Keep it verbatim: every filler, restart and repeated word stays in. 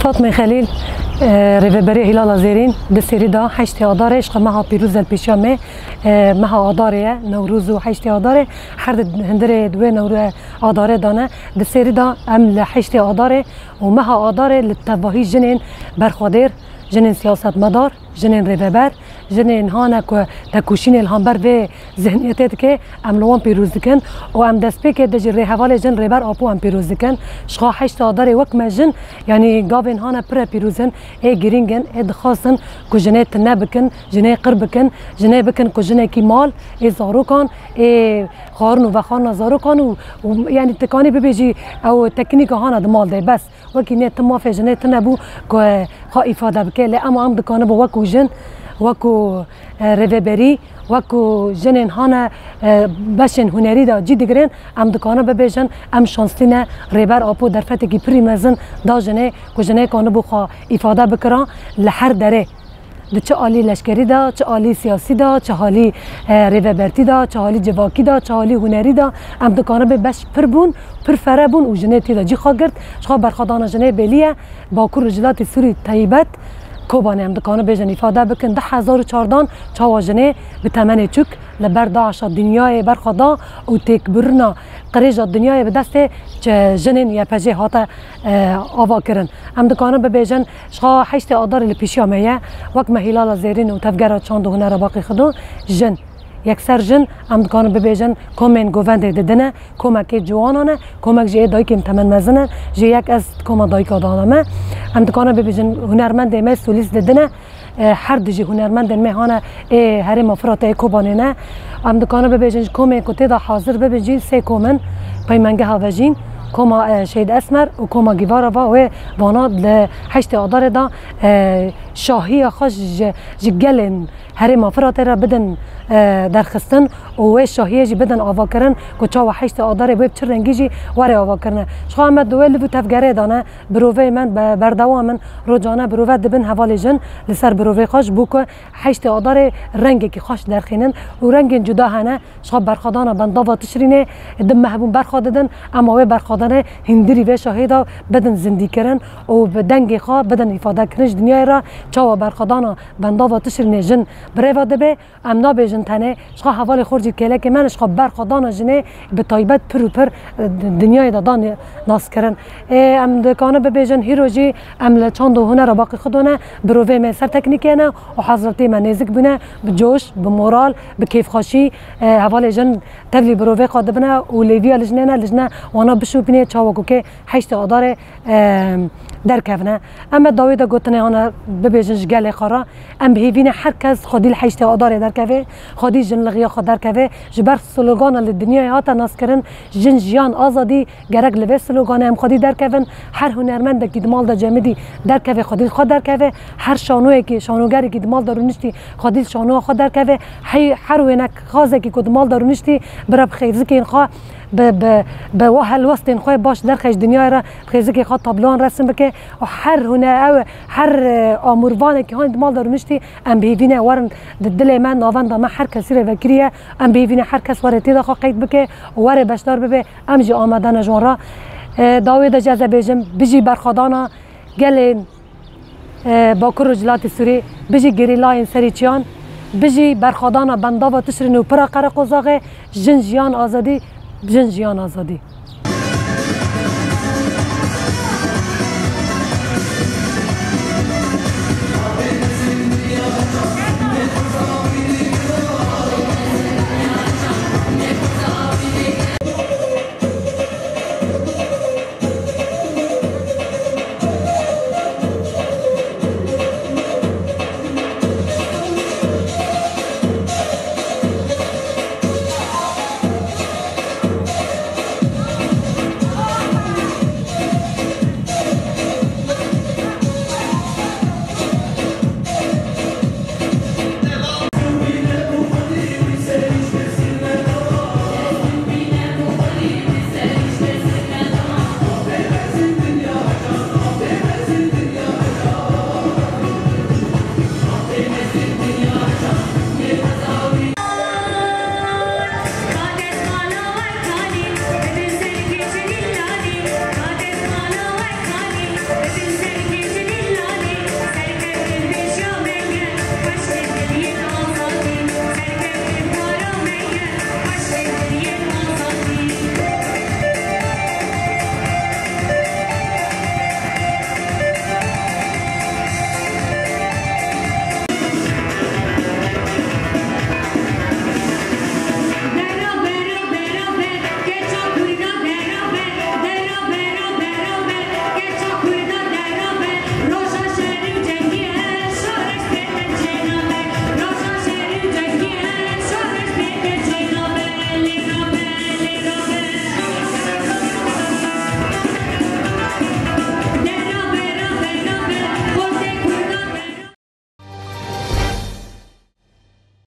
Fatmê Xelîl, e, rêveberê Hîlala Zêrîn, di serî de heştê Adarê, ji xwe meha pîroz e li pêşiya me, e, meha Adarê ye, Newroz û heştê Adarê, her di hundirê di wê Newro-, Adarê de ne. Di serî de em li heştê Adarê û meha Adarê li tevahî jinên berxwedêr, jinên siyasetmedar, jinên rêveber, jinên hane ku tekoşînê li hember vê zihniyetê dike, em li wan pîroz dikin û em destpêkê de ji rêhevalê jin Rêber Apo em pîroz dikin. Ji xwe heştê Adarê wek me jin, yanî gavên hane pire pîroz in, ê girîng in, ê dixwazin ku jinê tune bikin, jinê qir bikin, jinê bikin ku jinekî mal, ê zarokan, ê xwarin û vexwarina zarokan û, û yanî tikanî bibêjî ew teknîka hane di mal de bes. Wekî nê tim mafê jinê tune bû ku, e, xwe îfade bike. Lê ema em dikanibû wekû jin, wekû, e, rêveberî, wekû jinên hane, e, beşên hunerî de cî digirin, em dikanin bibêjin, em şanslî ne, Rêber Apo derfetekî pirî mezin da jinê ku jinê kanibû xwe îfade bikira li her derê. Di çi alî leşkerî de, çi alî siyasî de, çi halî, e, rêvebertî de, çi halî civakî de, çi halî hunerî de, em dikanibê beş pir bûn, pir fere bûn û jinê tê de cî xwe girt. Ji xwe berxwedana jinê belî ye. Bakur Rojhilatê Sûrî taybet Kobanê em dikanibêjin îfade bikin. Du hezar û çardan çawa jinê bi temenê çûk li ber DAIŞa dinyayê berxwe da û têkbirina qirêja dinyayê bi destê çi jinên Y P G hate, e, ava kirin. Em dikanin bibêjin, Ji xwe heştê Adarê li pêşiya me ye. Wek me Hîlala Zêrîn û Tevgera Çand û Hunera Baqî Xido, jin, yekser jin, em dikanin bibêjin, komên govendê didine, komekê ciwanan e, komek jî ê dayikên temenmezin e, jê yek ez koma dayika dane me. Em dikanin bibêjin, hunermendê me solîst didine, e, her du jî hunermendên me hane ê herêma Firatê ê Kobanê ne. Em dikanin bibêjin ji komên ku tê de hazir bibin jî sê kom in, Peymengeha Vejîn, Koma, e, Şehîd Esmer û Koma Gîvara va wê vana li heştê Adarê de, e, şahiya xwe ji, ji gelên herêma Firatê re bidin, e, derxistin û wê şahiyê jî bidin avakirin ku çawa heştê Adarê wê bi çi rengî jî were avakirine. Ji xwe em di wê liv û tevgerê de ne, biroveyê me be-, berdewam in, rojane birove dibin hevalê jin li ser birovê xwe ji bo ku heştê Adarê rengekî xweş derxînin û rengên cuda hene. Ji xwe berxwedana bendava Tişrînê di meh bûn berxwe didin, ema wê berxwedanê hundirî vê şahê de bidin zindîkirin û bi dengê xwe bidin îfadekirin ji dinyayê re çawa berxwedana bendava Tişrînê jin birêve dibe. Em nabêjin tenê, ji xwe hevalê xwe jî kêlekê me ne, ji xwe berxwedana jinê bi taybet pir û pir, e, di-, dinyayê de da ni-, naskirin. Ê, em dikanin bibêjin, hîro jî em li çand û hunera Baqî Xido ne, birovê me ser teknîkê ne û hezretê me nêzik bûne, bi coş, bi moral, bi kêfxweşî, e, hevalê jin tevlî birovê xwe dibine û lêviya li jinê ne, li jine wana bişopîne, çawa ku kê heştê Adarê, e, derkevine. Em e dawî de gotinê hana bibêjin ji gelê xwe re. Em bi hêvî ne her kes xwedî li heştê Adarê derkeve, xwedî jinlixiya xwe derkeve. Ji ber slogana li dinyayê hate naskirin, Jin, Jiyan, Azadî, gerek li vê sloganê em xwedî derkevin. Her hunermendekî di mal de cemidî derkeve, xwedî li xwe derkeve. Her şanoyekî, şanogerekî di mal de rûniştî, xwedî li şanoya xwe derkeve. Hey, her wênek xazekî ku di mal de rûniştî, bira bi xêzikên xwe bi, bi, bi wa helwestên xwe baş derxe ji dinyayê re, bi xêzikê xwe tabloyan resim bike û her hune-, ew, her, e, amûrvanekî hanî di mal de rûniştî, em bi hêvî ne werin di dilê me, navenda me her kesî re vekirî ye. Em bi hêvî ne her kes were tê de xwe qeyd bike û were beşdar bibe. Em jî amade ne ji wan re. E, dawê de jî ez ê bêjim, bijî berxwedana gelên, e, Bakur Rojhilatê Sûrî, bijî gerîlayên serî çiyan, bijî berxwedana bendava Tişrîn û pira Qereqozaxê, jin jiyan azadî, jin jiyan azadî.